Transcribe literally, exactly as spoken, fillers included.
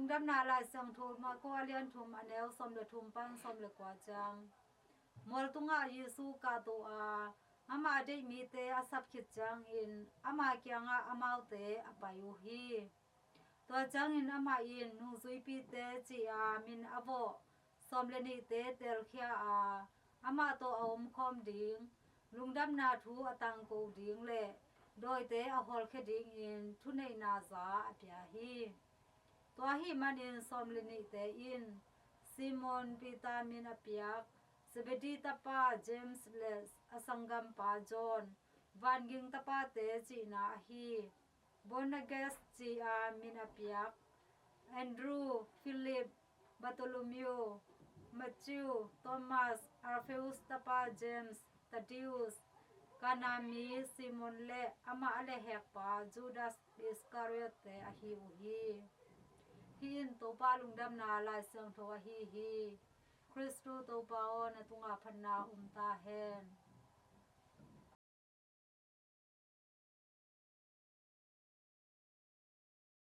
Lungdamna Lai Siangtho Marka a lian thum, a neu sawm le thum pan sawm le kua ciang. Mual tungah Jesu kahto a, ama deih mite a sap khit ciangin ama kiangah amaute a pai uh hi. Tua ciangin amah in nungzuipite ci-a min a vawh sawm le nihte telkhia a, amah tawh a omkhawm ding, lungdamna thu a tangko ding le dawite a hawlkhia dingin thuneihna za a pia hi. Tua ahih manin sawm le nihte in Simon Peter min a piak Zebedee tapa James le a sanggampa John, vanging tapate cihna ahi Boanerges ci-a min a piak Andrew, Philip, Bartholomew, Matthew, Thomas, Alphaeus tapa James, Thaddeus, Kana mi Simon le amah a lehhekpa Judas Iscariot-te ahi uh hi. Hih in Topa lungdamna Lai Siangtho ahi hi. Khristu Topa aw, na tungah phatna om ta hen.